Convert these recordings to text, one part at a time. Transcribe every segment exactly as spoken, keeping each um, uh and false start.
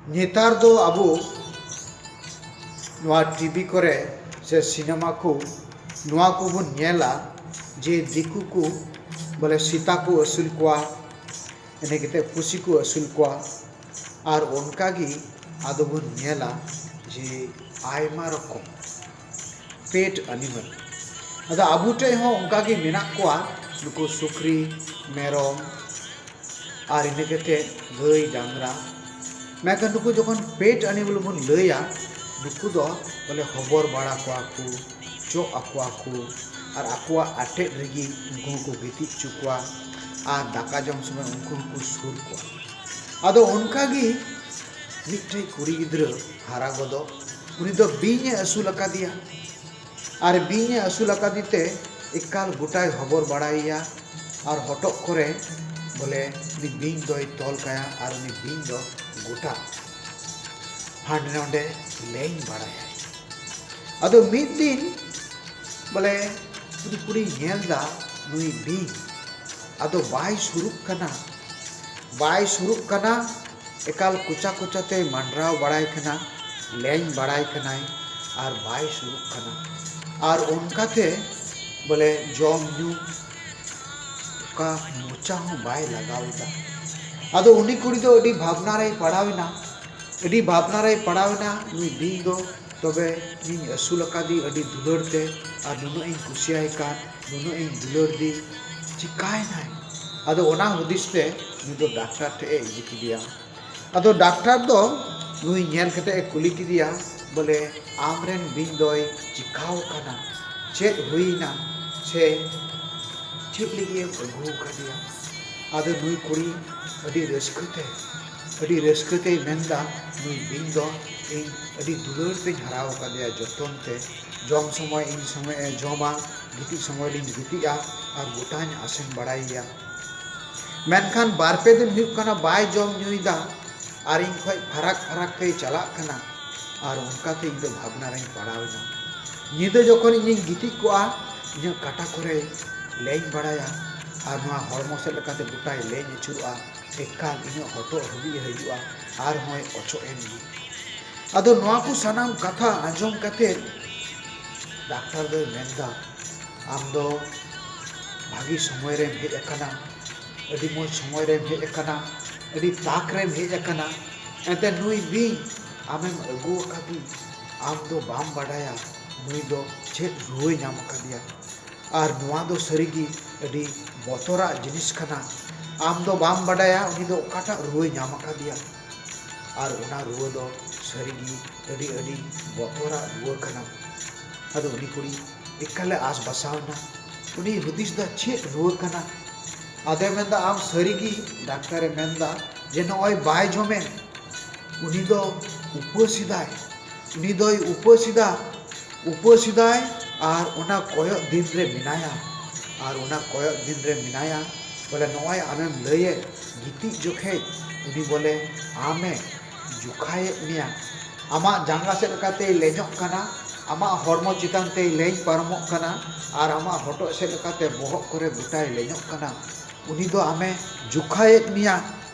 ᱱᱮᱛᱟᱨ ᱫᱚ ᱟᱵᱚ ᱱᱚᱣᱟ ᱴᱤᱵᱷᱤ ᱠᱚᱨᱮ ᱥᱮ ᱥᱤᱱᱮᱢᱟ ᱠᱚ, ᱱᱚᱣᱟ ᱠᱚᱵᱚᱱ ᱧᱮᱞᱟ ᱡᱮ ᱫᱤᱠᱩ ᱠᱚ ᱵᱚᱞᱮ ᱥᱮᱛᱟ ᱠᱚ ᱟᱹᱥᱩᱞ ᱠᱚᱣᱟ, ᱤᱱᱟᱹ ᱠᱟᱛᱮ ᱯᱩᱥᱤ ᱠᱚ ᱟᱹᱥᱩᱞ ᱠᱚᱣᱟ᱾ ᱟᱨ ᱚᱱᱠᱟ ᱜᱮ ᱟᱫᱚ ᱵᱚᱱ ᱧᱮᱞᱟ ᱡᱮ ᱟᱭᱢᱟ ᱨᱚᱠᱚᱢ ᱯᱮᱴ ᱟᱱᱤᱢᱟᱞ᱾ ᱟᱫᱚ ᱟᱵᱚ ᱴᱷᱮᱡ ᱦᱚᱸ ᱚᱱᱠᱟ ᱜᱮ ᱢᱮᱱᱟᱜ ᱠᱚᱣᱟ, ᱱᱩᱠᱩ ᱥᱩᱠᱨᱤ, ᱢᱮᱨᱚᱢ, ᱟᱨ ᱤᱱᱟᱹ ᱠᱟᱛᱮ ᱜᱟᱹᱭ ᱰᱟᱝᱨᱟ᱾ ᱢᱮᱱᱠᱷᱟᱱ ᱱᱩᱠᱩ ᱡᱚᱠᱷᱚᱱ ᱯᱮᱴ ᱟᱱᱤᱢᱟᱞ ᱵᱚᱱ ᱞᱟᱹᱭᱟ, ᱱᱩᱠᱩ ᱫᱚ ᱵᱚᱞᱮ ᱦᱚᱵᱚᱨ ᱵᱟᱲᱟ ᱠᱚᱣᱟ ᱠᱚ, ᱪᱚᱜ ᱟᱠᱚᱣᱟ ᱠᱚ, ᱟᱨ ᱟᱠᱚᱣᱟᱜ ᱟᱴᱮᱫ ᱨᱮᱜᱮ ᱩᱱᱠᱩ ᱦᱚᱸᱠᱚ ᱜᱤᱛᱤᱡ ᱦᱚᱪᱚ ᱠᱚᱣᱟ, ᱟᱨ ᱫᱟᱠᱟ ᱡᱚᱢ ᱥᱚᱢᱚᱭ ᱩᱱᱠᱩ ᱦᱚᱸᱠᱚ ᱥᱩᱨ ᱠᱚᱣᱟ᱾ ᱟᱫᱚ ᱚᱱᱠᱟ ᱜᱮ ᱢᱤᱫᱴᱮᱡ ᱠᱩᱲᱤ ᱜᱤᱫᱽᱨᱟᱹ ᱦᱟᱨᱟ ᱜᱚᱫᱚᱜ, ᱩᱱᱤ ᱫᱚ ᱵᱤᱧ ᱮ ᱟᱹᱥᱩᱞ ᱟᱠᱟᱫᱮᱭᱟ᱾ ᱟᱨ ᱵᱤᱧ ᱮ ᱟᱹᱥᱩᱞ ᱟᱠᱟᱫᱮ ᱛᱮ ᱮᱠᱟᱞ ᱜᱚᱴᱟᱭ ᱦᱚᱵᱚᱨ ᱵᱟᱲᱟᱭᱮᱭᱟ᱾ ᱟᱨ ᱦᱚᱴᱚᱜ ᱠᱚᱨᱮ ᱵᱚᱞᱮ ᱩᱱᱤ ᱵᱤᱧ ᱫᱚᱭ ᱛᱚᱞ ᱠᱟᱭᱟ, ᱟᱨ ᱩᱱᱤ ᱵᱤᱧ ᱫᱚ ᱜᱚᱴᱟ ᱦᱟᱸᱰᱮ ᱱᱚᱰᱮ ᱞᱮᱧ ᱵᱟᱲᱟᱭᱟᱭ᱾ ᱟᱫᱚ ᱢᱤᱫ ᱫᱤᱱ ᱵᱚᱞᱮ ᱩᱱᱤ ᱠᱩᱲᱤᱭ ᱧᱮᱞ ᱫᱟ, ᱱᱩᱭ ᱵᱤᱧ ᱟᱫᱚ ᱵᱟᱭ ᱥᱩᱨᱩᱜ ᱠᱟᱱᱟ, ᱵᱟᱭ ᱥᱩᱨᱩᱜ ᱠᱟᱱᱟ᱾ ᱮᱠᱟᱞ ᱠᱚᱪᱟ ᱠᱚᱪᱟ ᱛᱮᱭ ᱢᱟᱸᱰᱨᱟᱣ ᱵᱟᱲᱟᱭ ᱠᱟᱱᱟ, ᱞᱮᱧ ᱵᱟᱲᱟᱭ ᱠᱟᱱᱟᱭ, ᱟᱨ ᱵᱟᱭ ᱥᱩᱨᱩᱜ ᱠᱟᱱᱟ᱾ ᱟᱨ ᱚᱱᱠᱟᱛᱮ ᱵᱚᱞᱮ ᱡᱚᱢ ᱧᱩ ᱚᱠᱟ ᱢᱚᱪᱟ ᱦᱚᱸ ᱵᱟᱭ ᱞᱟᱜᱟᱣ ᱮᱫᱟ᱾ ᱟᱫᱚ ᱩᱱᱤ ᱠᱩᱲᱤ ᱫᱚ ᱟᱹᱰᱤ ᱵᱷᱟᱵᱽᱱᱟ ᱨᱮᱭ ᱯᱟᱲᱟᱣ ᱮᱱᱟ, ᱟᱹᱰᱤ ᱵᱷᱟᱵᱽᱱᱟ ᱨᱮᱭ ᱯᱟᱲᱟᱣ ᱮᱱᱟ ᱱᱩᱭ ᱵᱤᱧ ᱫᱚ᱾ ᱛᱚᱵᱮ ᱤᱧ ᱟᱹᱥᱩᱞ ᱟᱠᱟᱫᱮ ᱟᱹᱰᱤ ᱫᱩᱞᱟᱹᱲ ᱛᱮ, ᱟᱨ ᱱᱩᱱᱟᱹᱜ ᱤᱧ ᱠᱩᱥᱤᱭᱟᱭ ᱠᱟᱱ, ᱱᱩᱱᱟᱹᱜ ᱤᱧ ᱫᱩᱞᱟᱹᱲ ᱫᱮ, ᱪᱤᱠᱟᱭᱮᱱᱟᱭ? ᱟᱫᱚ ᱚᱱᱟ ᱦᱩᱫᱤᱥ ᱛᱮ ᱱᱩᱭ ᱫᱚ ᱰᱟᱠᱛᱟᱨ ᱴᱷᱮᱡ ᱮ ᱤᱫᱤ ᱠᱮᱫᱮᱭᱟ᱾ ᱟᱫᱚ ᱰᱟᱠᱛᱟᱨ ᱫᱚ ᱱᱩᱭ ᱧᱮᱞ ᱠᱟᱛᱮ ᱮ ᱠᱩᱞᱤ ᱠᱮᱫᱮᱭᱟ, ᱵᱚᱞᱮ, "ᱟᱢᱨᱮᱱ ᱵᱤᱧ ᱫᱚᱭ ᱪᱤᱠᱟᱣ ᱠᱟᱱᱟ? ᱪᱮᱫ ᱦᱩᱭᱱᱟ? ᱥᱮ ᱪᱮᱫ ᱞᱟᱹᱜᱤᱫ ᱮᱢ ᱟᱹᱜᱩ ᱟᱠᱟᱫᱮᱭᱟ?" ᱟᱫᱚ ᱱᱩᱭ ᱠᱩᱲᱤ ᱟᱹᱰᱤ ᱨᱟᱹᱥᱠᱟᱹ ᱛᱮ, ᱟᱹᱰᱤ ᱨᱟᱹᱥᱠᱟᱹ ᱛᱮᱭ ᱢᱮᱱᱫᱟ, "ᱱᱩᱭ ᱵᱤᱧ ᱫᱚ ᱤᱧ ᱟᱹᱰᱤ ᱫᱩᱞᱟᱹᱲ ᱛᱮᱧ ᱦᱟᱨᱟᱣ ᱟᱠᱟᱫᱮᱭᱟ, ᱡᱚᱛᱚᱱ ᱛᱮ᱾ ᱡᱚᱢ ᱥᱚᱢᱚᱭ ᱤᱧ ᱥᱚᱸᱜᱮ ᱮ ᱡᱚᱢᱟ, ᱜᱤᱛᱤᱡ ᱥᱚᱢᱚᱭ ᱞᱤᱧ ᱜᱤᱛᱤᱡᱼᱟ, ᱟᱨ ᱜᱚᱴᱟᱧ ᱟᱥᱮᱱ ᱵᱟᱲᱟᱭᱮᱭᱟ᱾ ᱢᱮᱱᱠᱷᱟᱱ ᱵᱟᱨ ᱯᱮ ᱫᱤᱱ ᱦᱩᱭᱩᱜ ᱠᱟᱱᱟ, ᱵᱟᱭ ᱡᱚᱢ ᱧᱩᱭᱮᱫᱟ, ᱟᱨ ᱤᱧ ᱠᱷᱚᱡ ᱯᱷᱟᱨᱟᱠ ᱯᱷᱟᱨᱟᱠ ᱛᱮᱭ ᱪᱟᱞᱟᱜ ᱠᱟᱱᱟ, ᱟᱨ ᱚᱱᱠᱟᱛᱮ ᱤᱧ ᱫᱚ ᱵᱷᱟᱵᱽᱱᱟ ᱨᱮᱧ ᱯᱟᱲᱟᱣ ᱮᱱᱟ᱾ ᱧᱤᱫᱟᱹ ᱡᱚᱠᱷᱚᱱ ᱤᱧᱤᱧ ᱜᱤᱛᱤᱡ ᱠᱚᱜᱼᱟ, ᱤᱧᱟᱹᱜ ᱠᱟᱴᱟ ᱠᱚᱨᱮᱭ ᱞᱮᱧ ᱵᱟᱲᱟᱭᱟ, ᱟᱨ ᱱᱚᱣᱟ ᱦᱚᱲᱢᱚ ᱥᱮᱫ ᱞᱮᱠᱟᱛᱮ ᱜᱚᱴᱟᱭ ᱞᱮᱧ ᱟᱹᱪᱩᱨᱚᱜᱼᱟ, ᱮᱠᱟᱞ ᱤᱧᱟᱹᱜ ᱦᱚᱴᱚᱜ ᱦᱟᱹᱵᱤᱡ ᱮ ᱦᱤᱡᱩᱜᱼᱟ, ᱟᱨᱦᱚᱸᱭ ᱚᱪᱚᱜ ᱮᱱ ᱜᱮ᱾ ᱟᱫᱚ ᱱᱚᱣᱟ ᱠᱚ ᱥᱟᱱᱟᱢ ᱠᱟᱛᱷᱟ ᱟᱸᱡᱚᱢ ᱠᱟᱛᱮ ᱰᱟᱠᱛᱟᱨ ᱫᱚᱭ ᱢᱮᱱᱫᱟ, ᱟᱢ ᱫᱚ ᱵᱷᱟᱹᱜᱤ ᱥᱚᱢᱚᱭ ᱨᱮᱢ ᱦᱮᱡ ᱟᱠᱟᱱᱟ, ᱟᱹᱰᱤ ᱢᱚᱡᱽ ᱥᱚᱢᱚᱭ ᱨᱮᱢ ᱦᱮᱡ ᱟᱠᱟᱱᱟ, ᱟᱹᱰᱤ ᱛᱟᱠ ᱨᱮᱢ ᱦᱮᱡ ᱟᱠᱟᱱᱟ᱾ ᱮᱱᱛᱮ ᱱᱩᱭ ᱵᱤᱧ ᱟᱢᱮᱢ ᱟᱹᱜᱩ ᱟᱠᱟᱫᱮ, ᱟᱢ ᱫᱚ ᱵᱟᱢ ᱵᱟᱰᱟᱭᱟ ᱱᱩᱭ ᱫᱚ ᱪᱮᱫ ᱨᱩᱣᱟᱹᱭ ᱧᱟᱢ ᱟᱠᱟᱫᱮᱭᱟ᱾ ᱟᱨ ᱱᱚᱣᱟ ᱫᱚ ᱥᱟᱹᱨᱤᱜᱮ ᱟᱹᱰᱤ ᱵᱚᱛᱚᱨᱟᱜ ᱡᱤᱱᱤᱥ ᱠᱟᱱᱟ᱾ ᱟᱢ ᱫᱚ ᱵᱟᱢ ᱵᱟᱰᱟᱭᱟ ᱩᱱᱤ ᱫᱚ ᱚᱠᱟᱴᱟᱜ ᱨᱩᱣᱟᱹᱭ ᱧᱟᱢ ᱟᱠᱟᱫᱮᱭᱟ᱾ ᱟᱨ ᱚᱱᱟ ᱨᱩᱣᱟᱹ ᱫᱚ ᱥᱟᱹᱨᱤᱜᱮ ᱟᱹᱰᱤ, ᱟᱹᱰᱤ ᱵᱚᱛᱚᱨᱟᱜ ᱨᱩᱣᱟᱹ ᱠᱟᱱᱟ᱾ ᱟᱫᱚ ᱩᱱᱤ ᱠᱩᱲᱤ ᱮᱠᱟᱞᱮ ᱟᱥ ᱵᱟᱥᱟᱣ ᱮᱱᱟ᱾ ᱩᱱᱤᱭ ᱦᱩᱫᱤᱥ ᱫᱟ, ᱪᱮᱫ ᱨᱩᱣᱟᱹ ᱠᱟᱱᱟ? ᱟᱫᱚᱭ ᱢᱮᱱᱫᱟ, ᱟᱢ ᱥᱟᱹᱨᱤᱜᱮ, ᱰᱟᱠᱛᱟᱨᱮ ᱢᱮᱱᱫᱟ ᱡᱮ ᱱᱚᱜᱼᱚᱭ ᱵᱟᱭ ᱡᱚᱢᱮᱫ, ᱩᱱᱤ ᱫᱚ ᱩᱯᱟᱹᱥ ᱮᱫᱟᱭ, ᱩᱱᱤ ᱫᱚᱭ ᱩᱯᱟᱹᱥ ᱮᱫᱟ, ᱩᱯᱟᱹᱥ ᱮᱫᱟᱭ ᱟᱨ ᱚᱱᱟ ᱠᱚᱭᱚᱜ ᱫᱤᱱ ᱨᱮ ᱢᱮᱱᱟᱭᱟ, ᱟᱨ ᱚᱱᱟ ᱠᱚᱭᱚᱜ ᱫᱤᱱ ᱨᱮ ᱢᱮᱱᱟᱭᱟ᱾ ᱵᱚᱞᱮ ᱱᱚᱜᱼᱚᱭ ᱟᱢᱮᱢ ᱞᱟᱹᱭᱮᱫ ᱜᱤᱛᱤᱡ ᱡᱚᱠᱷᱮᱡ ᱩᱱᱤ ᱵᱚᱞᱮ ᱟᱢᱮ ᱡᱚᱠᱷᱟᱭᱮᱫ ᱢᱮᱭᱟ, ᱟᱢᱟᱜ ᱡᱟᱸᱜᱟ ᱥᱮᱫ ᱞᱮᱠᱟᱛᱮᱭ ᱞᱮᱧᱚᱜ ᱠᱟᱱᱟ, ᱟᱢᱟᱜ ᱦᱚᱲᱢᱚ ᱪᱮᱛᱟᱱ ᱛᱮᱭ ᱞᱮᱧ ᱯᱟᱨᱚᱢᱚᱜ ᱠᱟᱱᱟ, ᱟᱨ ᱟᱢᱟᱜ ᱦᱚᱴᱚᱜ ᱥᱮᱫ ᱞᱮᱠᱟᱛᱮ ᱵᱚᱦᱚᱜ ᱠᱚᱨᱮ ᱜᱚᱴᱟᱭ ᱞᱮᱧᱚᱜ ᱠᱟᱱᱟ᱾ ᱩᱱᱤ ᱫᱚ ᱟᱢᱮ ᱡᱚᱠᱷᱟᱭᱮᱫ ᱢᱮᱭᱟ,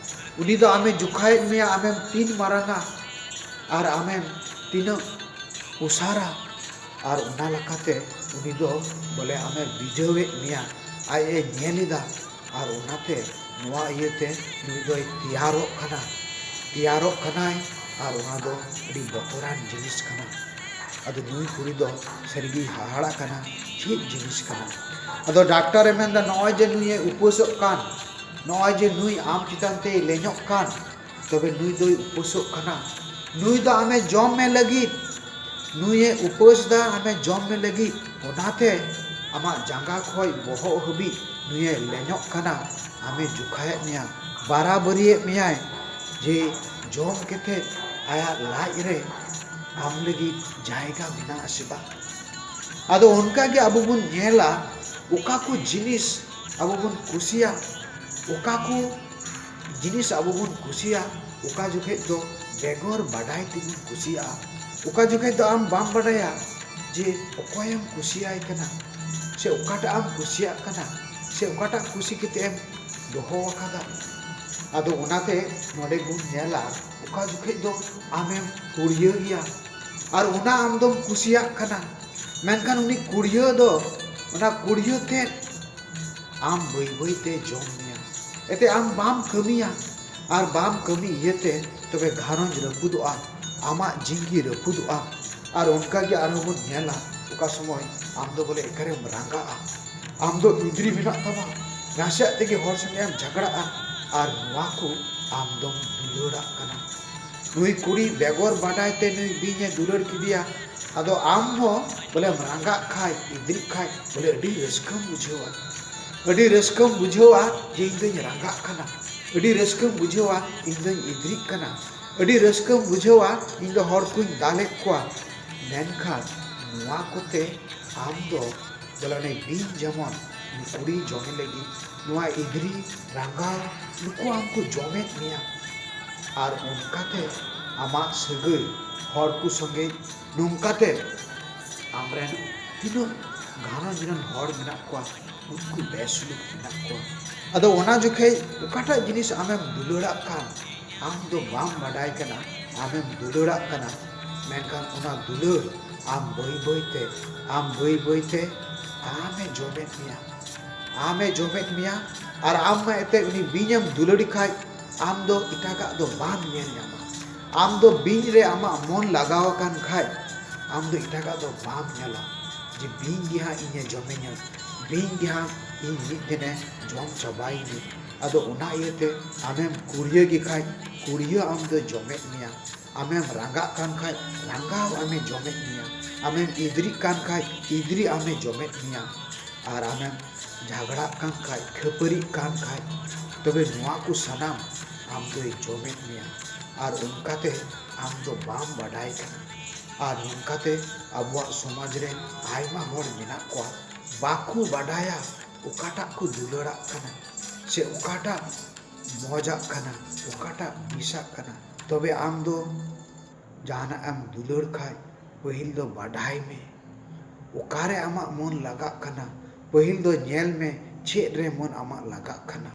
ᱩᱱᱤ ᱫᱚ ᱟᱢᱮ ᱡᱚᱠᱷᱟᱭᱮᱫ ᱢᱮᱭᱟ, ᱟᱢᱮᱢ ᱛᱤᱱ ᱢᱟᱨᱟᱝᱟ ᱟᱨ ᱟᱢᱮᱢ ᱛᱤᱱᱟᱹᱜ ᱩᱥᱟᱨᱟ᱾ ᱟᱨ ᱚᱱᱟ ᱞᱮᱠᱟᱛᱮ ᱩᱱᱤ ᱫᱚ ᱵᱚᱞᱮ ᱟᱢᱮ ᱵᱤᱡᱷᱟᱹᱣᱮᱫ ᱢᱮᱭᱟ, ᱟᱡ ᱮ ᱧᱮᱞ ᱮᱫᱟ᱾ ᱟᱨ ᱚᱱᱟᱛᱮ ᱱᱚᱣᱟ ᱤᱭᱟᱹᱛᱮ ᱱᱩᱭ ᱫᱚᱭ ᱛᱮᱭᱟᱨᱚᱜ ᱠᱟᱱᱟ, ᱛᱮᱭᱟᱨᱚᱜ ᱠᱟᱱᱟᱭ᱾ ᱟᱨ ᱚᱱᱟ ᱫᱚ ᱟᱹᱰᱤ ᱵᱚᱛᱚᱨᱟᱱ ᱡᱤᱱᱤᱥ ᱠᱟᱱᱟ᱾ ᱟᱫᱚ ᱱᱩᱭ ᱠᱩᱲᱤ ᱫᱚ ᱥᱟᱹᱨᱤᱜᱮᱭ ᱦᱟᱦᱟᱲᱟᱜ ᱠᱟᱱᱟ, ᱪᱮᱫ ᱡᱤᱱᱤᱥ ᱠᱟᱱᱟ? ᱟᱫᱚ ᱰᱟᱠᱛᱟᱨᱮ ᱢᱮᱱᱫᱟ, ᱱᱚᱜᱼᱚᱭ ᱡᱮ ᱱᱩᱭᱮ ᱩᱯᱟᱹᱥᱚᱜ ᱠᱟᱱ, ᱱᱚᱜᱼᱚᱭ ᱡᱮ ᱱᱩᱭ ᱟᱢ ᱪᱮᱛᱟᱱ ᱛᱮᱭ ᱞᱮᱧᱚᱜ ᱠᱟᱱ, ᱛᱚᱵᱮ ᱱᱩᱭ ᱫᱚᱭ ᱩᱯᱟᱹᱥᱚᱜ ᱠᱟᱱᱟ, ᱱᱩᱭ ᱫᱚ ᱟᱢᱮ ᱡᱚᱢ ᱢᱮ ᱞᱟᱹᱜᱤᱫ, ᱱᱩᱭᱮ ᱩᱯᱟᱹᱥ ᱫᱟ ᱟᱢᱮ ᱡᱚᱢ ᱢᱮ ᱞᱟᱹᱜᱤᱫ᱾ ᱚᱱᱟᱛᱮ ᱟᱢᱟᱜ ᱡᱟᱸᱜᱟ ᱠᱷᱚᱡ ᱵᱚᱦᱚᱜ ᱦᱟᱹᱵᱤᱡ ᱱᱩᱭᱮ ᱞᱮᱧᱚᱜ ᱠᱟᱱᱟ, ᱟᱢᱮ ᱡᱚᱠᱷᱟᱭᱮᱫ ᱢᱮᱭᱟ, ᱵᱟᱨᱟᱵᱟᱹᱨᱤᱭᱮᱫ ᱢᱮᱭᱟᱭ ᱡᱮ ᱡᱚᱢ ᱠᱟᱛᱮ ᱟᱭᱟᱜ ᱞᱟᱡ ᱨᱮ ᱟᱢ ᱞᱟᱹᱜᱤᱫ ᱡᱟᱭᱜᱟ ᱢᱮᱱᱟᱜᱼᱟ ᱥᱮ ᱵᱟᱝ᱾ ᱟᱫᱚ ᱚᱱᱠᱟ ᱜᱮ ᱟᱵᱚ ᱵᱚᱱ ᱧᱮᱞᱟ, ᱚᱠᱟ ᱠᱚ ᱡᱤᱱᱤᱥ ᱟᱵᱚ ᱵᱚᱱ ᱠᱩᱥᱤᱭᱟᱜ, ᱚᱠᱟ ᱠᱚ ᱡᱤᱱᱤᱥ ᱟᱵᱚ ᱵᱚᱱ ᱠᱩᱥᱤᱭᱟᱜ, ᱚᱠᱟ ᱡᱚᱠᱷᱮᱡ ᱫᱚ ᱵᱮᱜᱚᱨ ᱵᱟᱰᱟᱭ ᱛᱮᱵᱚᱱ ᱠᱩᱥᱤᱭᱟᱜᱼᱟ, ᱚᱠᱟ ᱡᱚᱠᱷᱮᱡ ᱫᱚ ᱟᱢ ᱵᱟᱢ ᱵᱟᱰᱟᱭᱟ ᱡᱮ ᱚᱠᱚᱭᱮᱢ ᱠᱩᱥᱤᱭᱟᱭ ᱠᱟᱱᱟ, ᱥᱮ ᱚᱠᱟᱴᱟᱜ ᱮᱢ ᱠᱩᱥᱤᱭᱟᱜ ᱠᱟᱱᱟ, ᱥᱮ ᱚᱠᱟᱴᱟᱜ ᱠᱩᱥᱤ ᱠᱟᱛᱮ ᱮᱢ ᱫᱚᱦᱚ ᱟᱠᱟᱫᱟ᱾ ᱟᱫᱚ ᱚᱱᱟᱛᱮ ᱱᱚᱰᱮ ᱵᱚᱱ ᱧᱮᱞᱟ, ᱚᱠᱟ ᱡᱚᱠᱷᱮᱡ ᱫᱚ ᱟᱢᱮᱢ ᱠᱩᱲᱤᱭᱟᱹ ᱜᱮᱭᱟ ᱟᱨ ᱚᱱᱟ ᱟᱢ ᱫᱚᱢ ᱠᱩᱥᱤᱭᱟᱜ ᱠᱟᱱᱟ, ᱢᱮᱱᱠᱷᱟᱱ ᱩᱱᱤ ᱠᱩᱲᱤᱭᱟᱹ ᱫᱚ, ᱚᱱᱟ ᱠᱩᱲᱤᱭᱟᱹ ᱛᱮᱫ ᱟᱢ ᱵᱟᱹᱭ ᱵᱟᱹᱭ ᱛᱮ ᱡᱚᱢ ᱢᱮᱭᱟ᱾ ᱮᱱᱛᱮ ᱟᱢ ᱵᱟᱢ ᱠᱟᱹᱢᱤᱭᱟ, ᱟᱨ ᱵᱟᱢ ᱠᱟᱹᱢᱤ ᱤᱭᱟᱹᱛᱮ ᱛᱚᱵᱮ ᱜᱷᱟᱨᱚᱸᱡᱽ ᱨᱟᱹᱯᱩᱫᱚᱜᱼᱟ, ᱟᱢᱟᱜ ᱡᱤᱸᱫᱜᱤ ᱨᱟᱹᱯᱩᱫᱚᱜᱼᱟ᱾ ᱟᱨ ᱚᱱᱠᱟ ᱜᱮ ᱟᱨᱦᱚᱸ ᱵᱚᱱ ᱧᱮᱞᱟ, ᱚᱠᱟ ᱥᱚᱢᱚᱭ ᱟᱢ ᱫᱚ ᱵᱚᱞᱮ ᱮᱠᱟᱨᱮᱢ ᱨᱟᱸᱜᱟᱜᱼᱟ, ᱟᱢ ᱫᱚ ᱤᱫᱽᱨᱤ ᱢᱮᱱᱟᱜ ᱛᱟᱢᱟ, ᱱᱟᱥᱮᱭᱟᱜ ᱛᱮᱜᱮ ᱦᱚᱲ ᱥᱚᱸᱜᱮ ᱮᱢ ᱡᱷᱟᱜᱽᱲᱟᱜᱼᱟ, ᱟᱨ ᱱᱚᱣᱟ ᱠᱚ ᱟᱢ ᱫᱚᱢ ᱫᱩᱞᱟᱹᱲᱟᱜ ᱠᱟᱱᱟ᱾ ᱱᱩᱭ ᱠᱩᱲᱤ ᱵᱮᱜᱚᱨ ᱵᱟᱰᱟᱭ ᱛᱮ ᱱᱩᱭ ᱵᱤᱧ ᱮ ᱫᱩᱞᱟᱹᱲ ᱠᱮᱫᱮᱭᱟ᱾ ᱟᱫᱚ ᱟᱢ ᱦᱚᱸ ᱵᱚᱞᱮᱢ ᱨᱟᱸᱜᱟᱜ ᱠᱷᱟᱡ, ᱤᱫᱽᱨᱤᱜ ᱠᱷᱟᱡ, ᱵᱚᱞᱮ ᱟᱹᱰᱤ ᱨᱟᱹᱥᱠᱟᱹᱢ ᱵᱩᱡᱷᱟᱹᱣᱟ᱾ ᱟᱹᱰᱤ ᱨᱟᱹᱥᱠᱟᱹᱢ ᱵᱩᱡᱷᱟᱹᱣᱟ ᱡᱮ ᱤᱧ ᱫᱚᱧ ᱨᱟᱸᱜᱟᱜ ᱠᱟᱱᱟ᱾ ᱟᱹᱰᱤ ᱨᱟᱹᱥᱠᱟᱹᱢ ᱵᱩᱡᱷᱟᱹᱣᱟ ᱤᱧ ᱫᱚᱧ ᱤᱫᱽᱨᱤᱜ ᱠᱟᱱᱟ᱾ ᱟᱹᱰᱤ ᱨᱟᱹᱥᱠᱟᱹᱢ ᱵᱩᱡᱷᱟᱹᱣᱟ ᱤᱧ ᱫᱚ ᱦᱚᱲ ᱠᱚᱧ ᱫᱟᱞᱮᱫ ᱠᱚᱣᱟ᱾ ᱢᱮᱱᱠᱷᱟᱱ ᱱᱚᱣᱟ ᱠᱚᱛᱮ ᱟᱢ ᱫᱚ ᱵᱚᱞᱮ ᱚᱱᱮ ᱵᱤᱧ ᱡᱮᱢᱚᱱ ᱩᱱᱤ ᱠᱩᱲᱤ ᱡᱚᱢᱮ ᱞᱟᱹᱜᱤᱫ ᱱᱚᱣᱟ ᱤᱫᱽᱨᱤ, ᱨᱟᱸᱜᱟᱣ, ᱱᱩᱠᱩ ᱟᱢ ᱠᱚ ᱡᱚᱢᱮᱫ ᱢᱮᱭᱟ᱾ ᱟᱨ ᱚᱱᱠᱟᱛᱮ ᱟᱢᱟᱜ ᱥᱟᱹᱜᱟᱹᱭ ᱦᱚᱲ ᱠᱚ ᱥᱚᱸᱜᱮ ᱱᱚᱝᱠᱟᱛᱮ ᱟᱢᱨᱮᱱ ᱛᱤᱱᱟᱹᱜ ᱜᱷᱟᱨᱚᱸᱡᱽ ᱨᱮᱱ ᱦᱚᱲ ᱢᱮᱱᱟᱜ ᱠᱚᱣᱟ, ᱩᱱᱠᱩ ᱵᱮᱥᱩᱞᱩᱠ ᱢᱮᱱᱟᱜ ᱠᱚᱣᱟ᱾ ᱟᱫᱚ ᱚᱱᱟ ᱡᱚᱠᱷᱮᱡ ᱚᱠᱟᱴᱟᱜ ᱡᱤᱱᱤᱥ ᱟᱢᱮᱢ ᱫᱩᱞᱟᱹᱲᱟᱜ ᱠᱟᱱ, ᱟᱢ ᱫᱚ ᱵᱟᱢ ᱵᱟᱰᱟᱭ ᱠᱟᱱᱟ, ᱟᱢᱮᱢ ᱫᱩᱞᱟᱹᱲᱟᱜ ᱠᱟᱱᱟ, ᱢᱮᱱᱠᱷᱟᱱ ᱚᱱᱟ ᱫᱩᱞᱟᱹᱲ ᱟᱢ ᱵᱟᱹᱭ ᱵᱟᱹᱭᱛᱮ, ᱟᱢ ᱵᱟᱹᱭ ᱵᱟᱹᱭᱛᱮ ᱟᱢᱮ ᱡᱚᱢᱮᱫ ᱢᱮᱭᱟ, ᱟᱢᱮ ᱡᱚᱢᱮᱫ ᱢᱮᱭᱟ᱾ ᱟᱨ ᱟᱢ ᱢᱟ ᱮᱱᱛᱮᱫ ᱩᱱᱤ ᱵᱤᱧᱮᱢ ᱫᱩᱞᱟᱹᱲᱤ ᱠᱷᱟᱡ, ᱟᱢ ᱫᱚ ᱮᱴᱟᱜᱟᱜ ᱫᱚ ᱵᱟᱢ ᱧᱮᱞ ᱧᱟᱢᱟ᱾ ᱟᱢ ᱫᱚ ᱵᱤᱧ ᱨᱮ ᱟᱢᱟᱜ ᱢᱚᱱ ᱞᱟᱜᱟᱣ ᱟᱠᱟᱱ ᱠᱷᱟᱡ, ᱟᱢ ᱫᱚ ᱮᱴᱟᱜᱟᱜ ᱫᱚ ᱵᱟᱢ ᱧᱮᱞᱟ᱾ ᱡᱮ ᱵᱤᱧ ᱜᱮ ᱦᱟᱸᱜ ᱤᱧᱮ ᱡᱚᱢᱮᱧᱟ, ᱵᱤᱧ ᱜᱮ ᱦᱟᱸᱜ ᱤᱧ ᱢᱤᱫ ᱫᱤᱱᱮ ᱡᱚᱢ ᱪᱟᱵᱟᱭᱤᱧᱟ᱾ ᱟᱫᱚ ᱚᱱᱟ ᱤᱭᱟᱹᱛᱮ ᱟᱢᱮᱢ ᱠᱩᱲᱤᱭᱟᱹ ᱜᱮ ᱠᱷᱟᱡ, ᱠᱩᱲᱤᱭᱟᱹ ᱟᱢ ᱫᱚ ᱡᱚᱢᱮᱫ ᱢᱮᱭᱟ᱾ ᱟᱢᱮᱢ ᱨᱟᱸᱜᱟᱜ ᱠᱟᱱ ᱠᱷᱟᱡ, ᱨᱟᱸᱜᱟᱣ ᱟᱢᱮ ᱡᱚᱢᱮᱫ ᱢᱮᱭᱟ᱾ ᱟᱢᱮᱢ ᱤᱫᱽᱨᱤᱜ ᱠᱟᱱ ᱠᱷᱟᱡ, ᱤᱫᱽᱨᱤ ᱟᱢᱮ ᱡᱚᱢᱮᱫ ᱢᱮᱭᱟ᱾ ᱟᱨ ᱟᱢᱮᱢ ᱡᱷᱟᱜᱽᱲᱟᱜ ᱠᱟᱱ ᱠᱷᱟᱡ, ᱠᱷᱟᱹᱯᱟᱹᱨᱤᱜ ᱠᱟᱱ ᱠᱷᱟᱡ, ᱛᱚᱵᱮ ᱱᱚᱣᱟ ᱠᱚ ᱥᱟᱱᱟᱢ ᱟᱢ ᱫᱚᱭ ᱡᱚᱢᱮᱫ ᱢᱮᱭᱟ᱾ ᱟᱨ ᱚᱱᱠᱟᱛᱮ ᱟᱢ ᱫᱚ ᱵᱟᱢ ᱵᱟᱰᱟᱭ ᱠᱟᱱᱟ᱾ ᱟᱨ ᱱᱚᱝᱠᱟᱛᱮ ᱟᱵᱚᱣᱟᱜ ᱥᱚᱢᱟᱡᱽ ᱨᱮ ᱟᱭᱢᱟ ᱦᱚᱲ ᱢᱮᱱᱟᱜ ᱠᱚᱣᱟ, ᱵᱟᱠᱚ ᱵᱟᱰᱟᱭᱟ ᱚᱠᱟᱴᱟᱜ ᱠᱚ ᱫᱩᱞᱟᱹᱲᱟᱜ ᱠᱟᱱᱟ ᱥᱮ ᱚᱠᱟᱴᱟᱜ ᱢᱚᱡᱟᱜ ᱠᱟᱱᱟ, ᱚᱠᱟᱴᱟᱜ ᱵᱤᱥᱟᱜ ᱠᱟᱱᱟ᱾ ᱛᱚᱵᱮ ᱟᱢ ᱫᱚ ᱡᱟᱦᱟᱱᱟᱜ ᱮᱢ ᱫᱩᱞᱟᱹᱲ ᱠᱷᱟᱡ, ᱯᱟᱹᱦᱤᱞ ᱫᱚ ᱵᱟᱰᱟᱭ ᱢᱮ ᱚᱠᱟᱨᱮ ᱟᱢᱟᱜ ᱢᱚᱱ ᱞᱟᱜᱟᱜ ᱠᱟᱱᱟ᱾ ᱯᱟᱹᱦᱤᱞ ᱫᱚ ᱧᱮᱞ ᱢᱮ ᱪᱮᱫ ᱨᱮ ᱢᱚᱱ ᱟᱢᱟᱜ ᱞᱟᱜᱟᱜ ᱠᱟᱱᱟ᱾